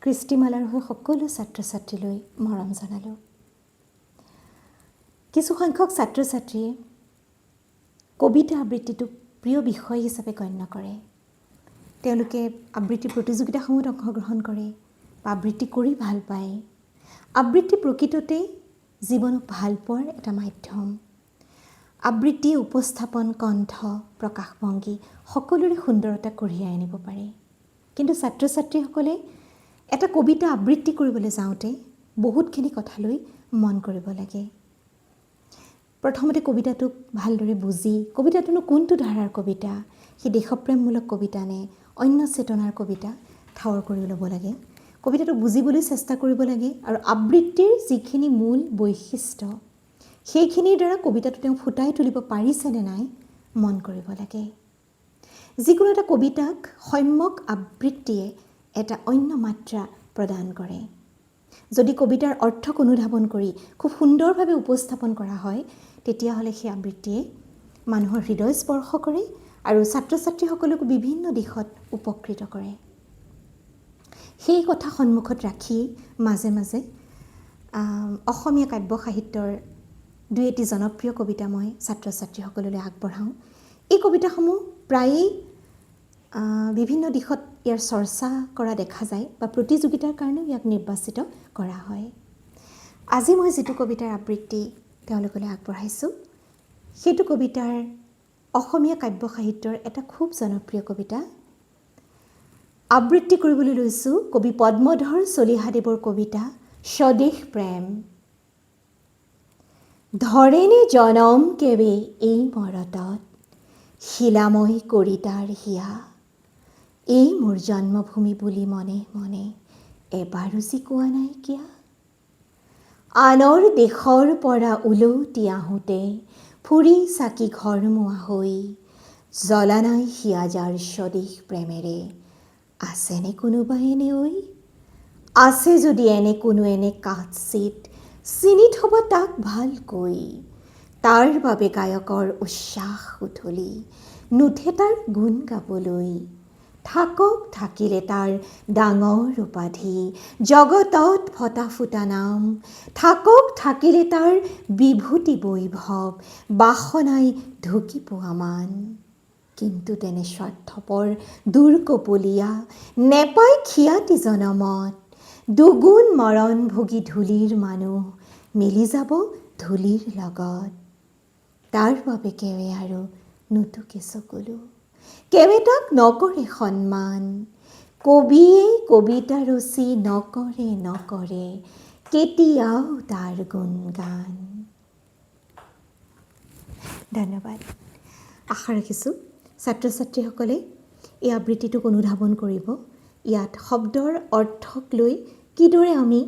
কৃষ্টিমালাৰ হৈ সকলো ছাত্ৰ ছাত্ৰীলৈ মৰম জনালোঁ। কিছুসংখ্যক ছাত্ৰ ছাত্ৰীয়ে কবিতা আবৃত্তিটোক প্ৰিয় বিষয় হিচাপে গণ্য কৰে। তেওঁলোকে আবৃত্তি প্ৰতিযোগিতাসমূহত অংশগ্ৰহণ কৰে বা আবৃত্তি কৰি ভাল পায়। আবৃত্তি প্ৰকৃততেই জীৱনক ভাল পোৱাৰ এটা মাধ্যম। আবৃত্তিয়ে উপস্থাপন, কণ্ঠ, প্ৰকাশভংগী সকলোৰে সুন্দৰতা কঢ়িয়াই আনিব পাৰে। কিন্তু ছাত্ৰ ছাত্ৰীসকলে এটা কবিতা আবৃত্তি কৰিবলৈ যাওঁতে বহুতখিনি কথালৈ মন কৰিব লাগে। প্ৰথমতে কবিতাটোক ভালদৰে বুজি, কবিতাটোনো কোনটো ধাৰাৰ কবিতা, সি দেশপ্ৰেমমূলক কবিতা নে অন্য চেতনাৰ কবিতা, ঠাৱৰ কৰি ল'ব লাগে। কবিতাটো বুজিবলৈ চেষ্টা কৰিব লাগে আৰু আবৃত্তিৰ যিখিনি মূল বৈশিষ্ট্য, সেইখিনিৰ দ্বাৰা কবিতাটো তেওঁ ফুটাই তুলিব পাৰিছেনে নাই মন কৰিব লাগে। যিকোনো এটা কবিতাক সম্যক আবৃত্তিয়ে এটা অন্য মাত্ৰা প্ৰদান কৰে। যদি কবিতাৰ অৰ্থক অনুধাৱন কৰি খুব সুন্দৰভাৱে উপস্থাপন কৰা হয়, তেতিয়াহ'লে সেই আবৃত্তিয়ে মানুহৰ হৃদয় স্পৰ্শ কৰে আৰু ছাত্ৰ ছাত্ৰীসকলকো বিভিন্ন দিশত উপকৃত কৰে। সেই কথা সন্মুখত ৰাখিয়েই মাজে মাজে অসমীয়া কাব্য সাহিত্যৰ দুই এটি জনপ্ৰিয় কবিতা মই ছাত্ৰ ছাত্ৰীসকললৈ আগবঢ়াওঁ। এই কবিতাসমূহ প্ৰায়েই বিভিন্ন দিশত ইয়াৰ চৰ্চা কৰা দেখা যায় বা প্ৰতিযোগিতাৰ কাৰণেও ইয়াক নিৰ্বাচিত কৰা হয়। আজি মই যিটো কবিতাৰ আবৃত্তি তেওঁলোকলৈ আগবঢ়াইছোঁ, সেইটো কবিতাৰ অসমীয়া কাব্য সাহিত্যৰ এটা খুব জনপ্ৰিয় কবিতা। আবৃত্তি কৰিবলৈ লৈছোঁ কবি পদ্মধৰ চলিহাদেৱৰ কবিতা স্বদেশ প্ৰেম। ধৰেনে জনম কেৱে এই মৰতত শিলাময় কৰি তাৰ হিয়া, এই মোৰ জন্মভূমি বুলি মনে মনে এবাৰো যি কোৱা নাইকিয়া? আনৰ দেশৰ পৰা উলটি আহোঁতে ফুৰি চাকি ঘৰমুৱা হৈ জ্বলা নাই হিয়া যাৰ স্বদেশ প্ৰেমেৰে, আছেনে কোনোবা এনে ঐ? আছে যদি এনে কোনো, এনে কাৎচিত চিনি থব তাক ভালকৈ। তাৰ বাবে গায়কৰ উচ্ছ্বাস উথলি নুঠে তাৰ গুণ গাবলৈ। থাকক থাকিলে তাৰ ডাঙৰ উপাধি, জগতত ফটা ফুটা নাম, থাকক থাকিলে তাৰ বিভূতি বৈভৱ, বাসনাই ঢুকি পোৱা মান। কিন্তু তেনে স্বাৰ্থপৰ দুৰ্কপলীয়া নেপায় খিয়াতি জনমত। দুগুণ মৰণ ভুগি ধূলিৰ মানুহ মিলি যাব ধূলিৰ লগত। তাৰ বাবে কেৱে আৰু নুটুকে চকুলো, কেৱে তাক নকৰে সন্মান। কবিয়ে কবিতা ৰচি নকৰে নকৰে কেতিয়াও তাৰ গুণগান। ধন্যবাদ। আশা ৰাখিছোঁ ছাত্ৰ ছাত্ৰীসকলে এই আবৃত্তিটোক অনুধাৱন কৰিব। ইয়াত শব্দৰ অৰ্থক লৈ কিদৰে আমি